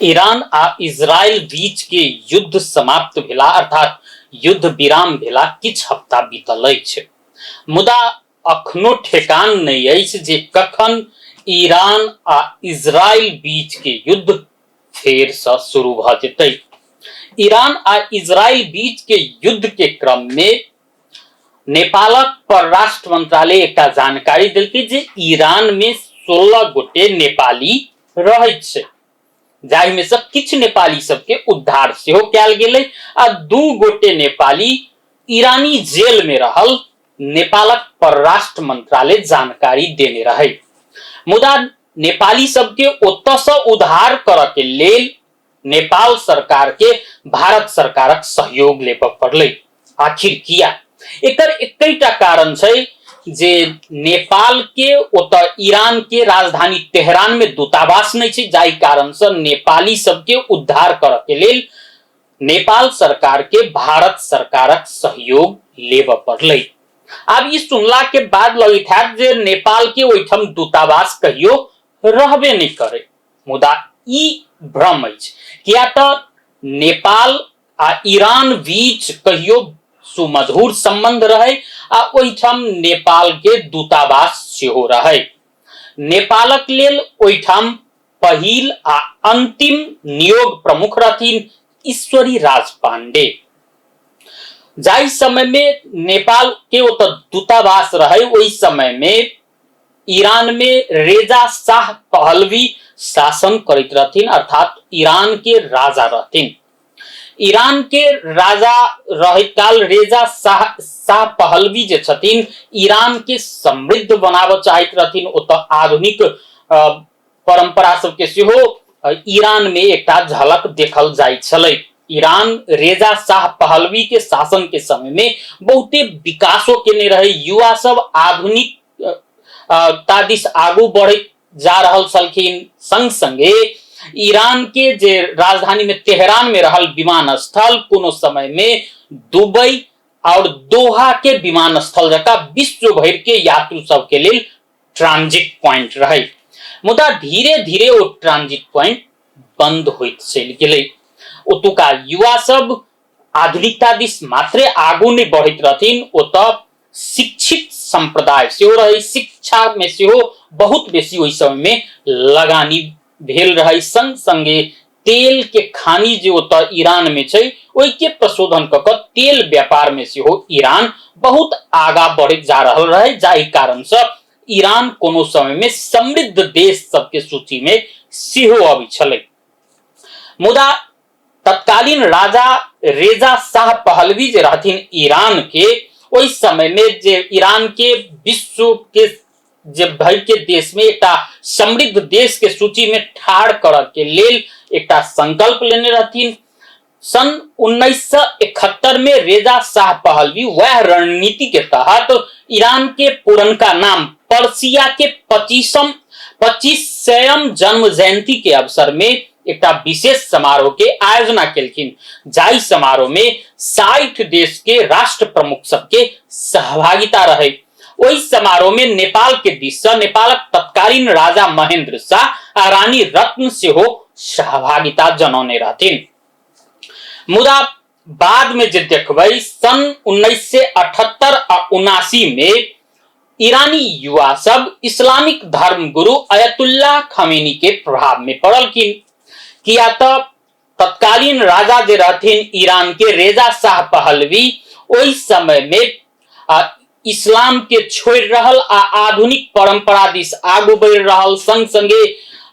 Iran आ Israel बीच के युद्ध समाप्त भेला अर्थात युद्ध विराम भेला किछु हफ्ता बीतल अछि, मुदा अखनो ठेकान नहि अछि जे कखन ईरान आ इजरायल बीच के युद्ध फेर से शुरू भऽ जेतै। ईरान आ इजरायल बीच के युद्ध के क्रम में नेपालक परराष्ट्र मंत्रालय एकटा जानकारी देलकै जे ईरान में 16 गोटे नेपाली रहैत छै, जाहिमे से किछु नेपाली सबके उद्धार सेहो कयल गेलै आ 2 गोटे नेपाली ईरानी जेल में रहल नेपालक परराष्ट्र मंत्रालय जानकारी देने रहे। मुदा नेपाली सबके ओतऽ से उद्धार करऽ के लेल नेपाल सरकार के भारत सरकारक सहयोग लेबऽ पड़लै। आखिर किया? एकर एकैटा कारण छै जे नेपाल के ओतऽ ईरान के राजधानी तेहरान में दूतावास नहीं छै, जाहि कारण से नेपाली सबके उद्धार करऽ के लेल नेपाल सरकार के भारत सरकारक सहयोग लेबऽ पड़लै। आब ई सुनला के बाद लगैत हैत जे नेपाल के ओहिठाम दूतावास कहियो रहबे नहीं करे, मुदा ई भ्रम अछि, किया तऽ नेपाल आ ईरान बीच कहियो सुमधुर संबंध रहे आ ओहिठाम नेपाल के दूतावास सेहो रहे। नेपालक लेल ओहिठाम पहिल आ अंतिम नियोग प्रमुख रहथिन ईश्वरी राज पांडे। जाहि समय में नेपाल के ओतऽ दूतावास रहे ओहि समय में ईरान में रेजा शाह पहलवी शासन करैत रहथिन, अर्थात ईरान के राजा रहथिन। ईरान के राजा रहैत काल रेजा शाह शाह पहलवी जे छथिन ईरान के समृद्ध बनाबऽ चाहैत रहथिन। ओतऽ आधुनिक परंपरा सबके सेहो ईरान में एकटा झलक देखल जाइत छलै। ईरान रेजा शाह पहलवी के शासन के समय में बहुते विकासो केने रहे। युवा सब आधुनिक ता दिस आगू बढ़ैत जा रहल छलखिन। संग संगे ईरान के जे राजधानी में तेहरान में रहल विमानस्थल कोनो समय में दुबई और दोहा के विमानस्थल जकाँ विश्व भरि के यात्रु सबके लेल ट्रांजिट पॉइंट रहे, मुदा धीरे धीरे ओ ट्रांजिट पॉइंट बंद होइत चलि गेलै। ओतुका युवा सब आधुनिकता दिस मात्रे आगू नहि बढ़ैत रहथिन, ओतऽ शिक्षित संप्रदाय सेहो रहे, शिक्षा में सेहो बहुत बेसी ओहि समय में लगानी भेल रहे। संग संगे तेल के खानी जे ओतऽ ईरान में छै ओहि के प्रशोधन कऽ कऽ तेल व्यापार में सेहो ईरान बहुत आगा बढ़ैत जा रहल रहे, जाहि कारण से ईरान कोनो समय में समृद्ध देश सबके सूची में सेहो अबै छलै। मुदा तत्कालीन राजा रेजा शाह पहलवी जे रहथिन ईरान के, ओहि समय में जे ईरान के विश्व के जे भरि के देश में एकटा समृद्ध देश के सूची में ठाढ़ करऽ के लेल एकटा संकल्प लेने रहथिन। सन 1971 में रेजा शाह पहलवी वह रणनीति के तहत ईरान के पुरनका नाम पर्सिया के 25वां जन्म जयंती के अवसर में एकटा विशेष समारोह के आयोजना केलखिन, जाहि समारोह में 60 देश के राष्ट्र प्रमुख सबके सहभागिता रहे। ओहि समारोह में नेपाल के दिस से नेपालक तत्कालीन राजा महेंद्र शाह आ रानी रत्न सेहो सहभागिता जनौने रहथिन। मुदा बाद में जे देखबै सन 1978 आ 79 में ईरानी युवा सब इस्लामिक धर्म गुरु अयतुल्लाह खमेनी के प्रभाव में पड़लखिन, किया तऽ तत्कालीन राजा जे रहथिन ईरान के रेजा शाह पहलवी ओहि समय में इस्लाम के छोड़ि रहल आ आधुनिक परंपरा दिस आगू बढ़ि रहल, संग संगे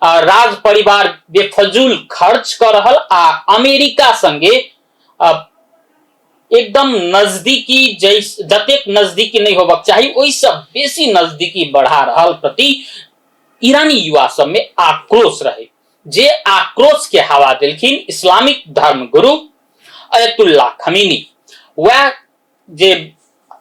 राज परिवार बेफजूल खर्च कऽ रहल आ अमेरिका संगे एकदम नजदीकी जतेक नजदीकी नहीं होबक चाही ओहिसँ बेसी नजदीकी बढ़ा रहल प्रति ईरानी युवा सब में आक्रोश रहे, जे आक्रोश के हवा देलखिन इस्लामिक धर्म गुरु अयतुल्लाह खमीनी। वह जे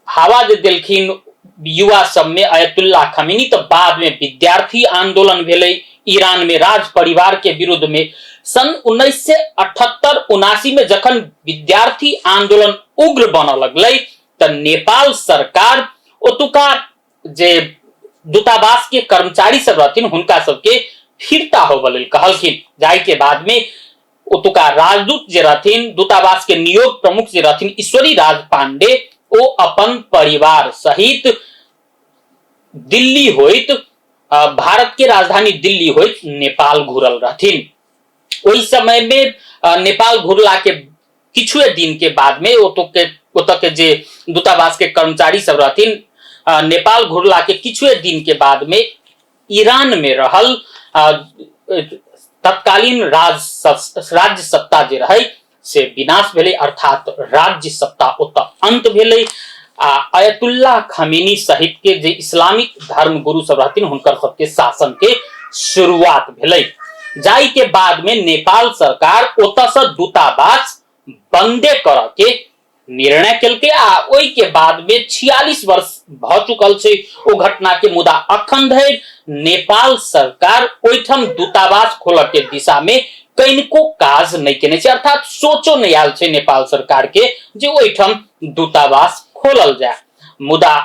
हवा जे देलखिन युवा सब में अयतुल्लाह खमीनी, तो बाद में विद्यार्थी आंदोलन भेलै ईरान में राज परिवार के विरुद्ध में। सन 1978-79 में जखन विद्यार्थी आंदोलन उग्र बनऽ लगलै तऽ नेपाल सरकार ओतुका जे दूतावास के कर्मचारी सब रहथिन हुनका सबके फिरता होबऽ लेल कहलखिन। जाहि के बाद में ओतुका राजदूत जे रहथिन, दूतावास के नियोग प्रमुख जे रहथिन ईश्वरी राज पांडे, ओ अपन परिवार सहित दिल्ली होइत, भारत के राजधानी दिल्ली होइत नेपाल घुरल रहथिन। ओहि समय में नेपाल घुरला के किछुए दिन के बाद में ओतऽ के जे दूतावास के कर्मचारी सब रहथिन, नेपाल घुरला के किछुए दिन के बाद में ईरान में रहल तत्कालीन राज्य सत्ता जे रहै से विनाश भेलै, अर्थात राज्य सत्ता ओतऽ अंत भेलै आ अयतुल्लाह खमेनी सहित के जे इस्लामिक धर्म गुरु सब रहथिन हुनकर सबके शासन के शुरुआत भेलै। जाहि के बाद में नेपाल सरकार ओतऽ से दूतावास बंदे करऽ के निर्णय केलकै आ ओहि के बाद में 46 वर्ष भऽ चुकल छै ओ घटना के, मुदा अखन धरि नेपाल सरकार ओहिठाम दूतावास खोलऽ के दिशा में कनिको काज नहि केने छै, अर्थात सोचो नहि आयल छै नेपाल सरकार के जे ओहिठाम दूतावास खोलल जाय। मुदा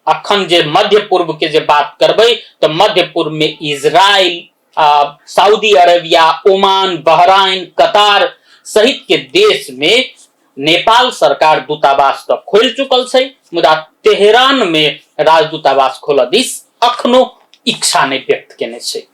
अखन जे मध्य पूर्व के जे बात करबै तऽ मध्य पूर्व में Israel, Saudi Arabia, Oman, Bahrain, Qatar सहित के देश में नेपाल सरकार दूतावास तऽ खोलि चुकल छै, मुदा तेहरान में राजदूतावास खोलऽ दिस अखनो इच्छा नहि व्यक्त केने छै।